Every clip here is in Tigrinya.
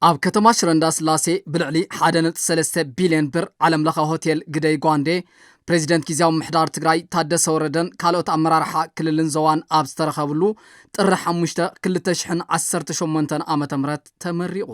ኣብ ከተማ ሽረ እንዳስላሴ ብልዕሊ ሓደ ነጥቢ ሰለስተ ቢልዮን ብር ዓለም ለኸ ሆቴል ግደይ ጓንዴ ፕሬዚደንት ጊዜያዊ ምምሕዳር ትግራይ ታደሰ ወረደን ካልኦት ኣመራርሓ ክልልን ዞባን ኣብ ዝተረኸብሉ ጥሪ ሓሙሽተ ክልተ ሽሕን ዓሰርተ ሸሞንተን ዓመተ ምህረት ተመሪቑ።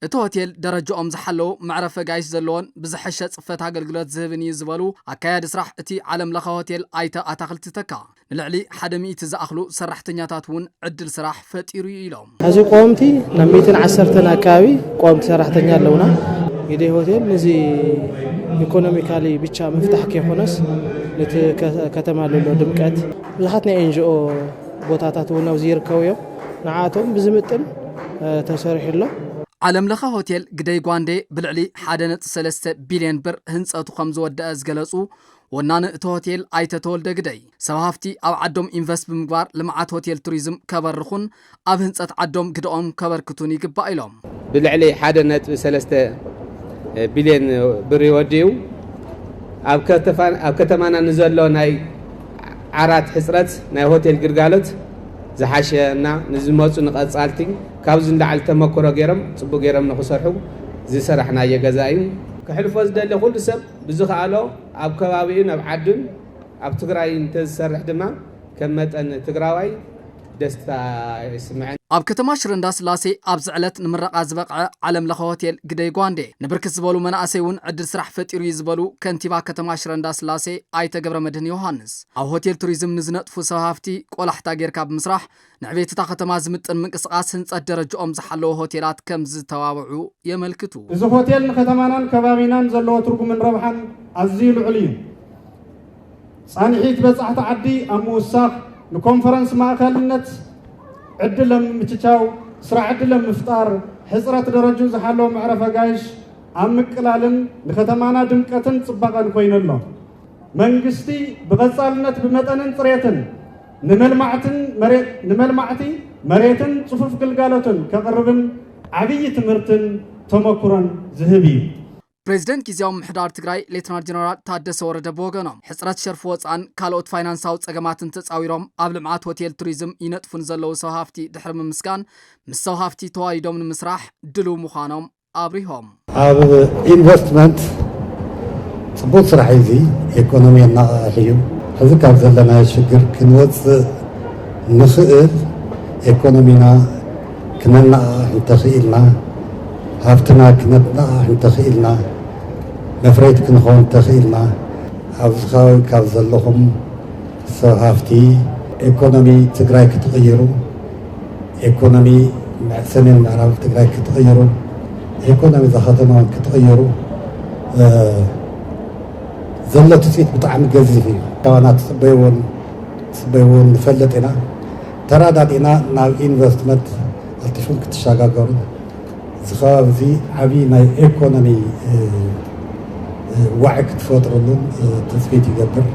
እቲ ሆቴል ደረጃኦም ዝሓለዉ መዕረፊ ኣጋይሽ ዘለዎን ብዝሐሸ ጽፈት ኣገልግሎት ዝህብን እዩ ዝበሉ ኣካያዲ ስራሕ እቲ ዓለም ለኸ ሆቴል ኣይተ ኣታኽልቲ ተካ፣ ንልዕሊ ሓደ ሚእቲ ዝኣኽሉ ሰራሕተኛታት እውን ዕድል ስራሕ ፈጢሩ እዩ ኢሎም። ሕዚ ቆምቲ ናብ ሚእትን ዓሰርተን ኣካባቢ ቆምቲ ሰራሕተኛ ኣለውና። ግደይ ሆቴል ነዚ ኢኮኖሚካሊ ብቻ ምፍታሕ ከይኮነስ ነቲ ከ-፣ ከተማ ለሎ ድምቀት ብዙሓት ናይ ኤንጂኦ ቦታታት እውን ኣብዚ ይርከቡ እዮም። ንዓቶም ብዝምጥን፣ እ፣ ተሰሪሑ ኣሎ። ዓለም ለኸ ሆቴል ግደይ ጓንዴ ብልዕሊ ሓደ ነጥቢ ሰለስተ ቢልዮን ብር ህንጸቱ ከም ዝወደአ ዝገለጹ ወናኒ እቲ ሆቴል ኣይተ ተወልደ ግደይ፣ ሰብ ሃፍቲ ኣብ ዓዶም ኢንቨስት ብምግባር ልምዓት ሆቴል ቱሪዝም ከበርኹን ኣብ ህንጸት ዓዶም ግደኦም ከበርክቱን ይግባእ ኢሎም። ብልዕሊ ሓደ ነጥቢ ሰለስተ ቢልዮን ብር ይወድዩ። ኣብ ከተፋ-፣ ኣብ ከተማና ንዘሎ ናይ ዓራት ሕፅረት ናይ ሆቴል ግልጋሎት ዝሓሸ እና ንዝመፁ ንቐፃልቲ ካብዚ ንላዕሊ ተመክሮ ገይሮም ፅቡቅ ገይሮም ንክሰርሑ ዝሰራሕናዮ ገዛ እዩ። ከሕልፎ ዝደሊ ኩሉ ሰብ ብዝኸኣሎ ኣብ ከባቢኡ ናብ ዓዱን ኣብ ትግራይ እንተዝሰርሕ ድማ ከም መጠን ትግራዋይ ደስታ ይስምዐን። ኣብ ከተማ ሽረ እንዳስላሴ ኣብዚ ዕለት ንምረቓ ዝበቕዐ ዓለም ለኸ ሆቴል ግደይ ጓንዴ ንብርክት ዝበሉ መናእሰይ እውን ዕድል ስራሕ ፈጢሩ እዩ ዝበሉ ከንቲባ ከተማ ሽረ እንዳስላሴ ኣይተ ገብረ መድህን ዮሃንስ፣ ኣብ ሆቴል ቱሪዝም ንዝነጥፉ ሰብ ሃፍቲ ቆላሕታ ጌርካ ብምስራሕ ንዕቤት እታ ከተማ ዝምጥን ምንቅስቓስ ህንፀት ደረጃኦም ዝሓለዉ ሆቴላት ከም ዝተባብዑ የመልክቱ። እዚ ሆቴል ንከተማናን ከባቢናን ዘለዎ ትርጉምን ረብሓን ኣዝዩ ልዑል እዩ። ፃንሒት በፃሕቲ ዓዲ ኣብ ምውሳኽ፣ ንኮንፈረንስ ማእከልነት ዕድል ኣብ ምምችቻው፣ ስራሕ ዕድል ኣብ ምፍጣር፣ ሕፅረት ደረጅኡ ዝሓለወ መዕረፊ ኣጋይሽ ኣብ ምቅላልን ንከተማና ድምቀትን ፅባቐን ኮይኑ ኣሎ። መንግስቲ ብቐፃልነት ብመጠንን ፅሬትን ንመልማዕትን መሬት፣ ንመልማዕቲ መሬትን ፅፉፍ ግልጋሎትን ከቕርብን ዓብዪ ትምህርትን ተመኩሮን ዝህብ እዩ። ፕሬዚደንት ጊዜያዊ ምምሕዳር ትግራይ ሌተናል ጀነራል ታደሰ ወረደ ብወገኖም፣ ሕፅረት ሸርፊ ወፃእን ካልኦት ፋይናንሳዊ ፀገማትን ተፃዊሮም ኣብ ልምዓት ሆቴል ቱሪዝም ይነጥፉ ንዘለዉ ሰብ ሃፍቲ ድሕሪ ምምስጋን፣ ምስ ሰብ ሃፍቲ ተዋዲዶም ንምስራሕ ድልው ምዃኖም ኣብሪሆም። ኣብ ኢንቨስትመንት ፅቡቅ ስራሕ እዩ። እዚ ኢኮኖሚ የነቃቕሕ እዩ። ሕዚ ካብ ዘለናዮ ሽግር ክንወፅእ ንኽእል፣ ኢኮኖሚና ክነነቃቕሕ እንተኽኢልና፣ ሃፍትና ክነነቃቕሕ እንተኽኢልና፣ መፍረይቲ ክንኸውን እንተኽኢልና፣ ኣብዚ ከባቢ ካብ ዘለኹም ሰብ ሃፍቲ ኢኮኖሚ ትግራይ ክትቕይሩ፣ ኢኮኖሚ ሰሜን ምዕራብ ትግራይ ክትቕይሩ፣ ኢኮኖሚ እዛ ከተማ እውን ክትቕይሩ፣ እ፣ ዘሎ ትፅቢት ብጣዕሚ ገዚፍ እዩ። ካባና ትፅበይዎን ትፅበይዎን ንፈልጥ ኢና። ተራዳዲእና ናብ ኢንቨስትመንት ኣልቲፉን ክትሸጋገሩ፣ እዚ ከባቢ እዚ ዓብዪ ናይ ኢኮኖሚ፣ እ፣ እ፣ ዋዒ ክትፈጥሩሉን፣ እ፣ ትፅቢት ይገብር።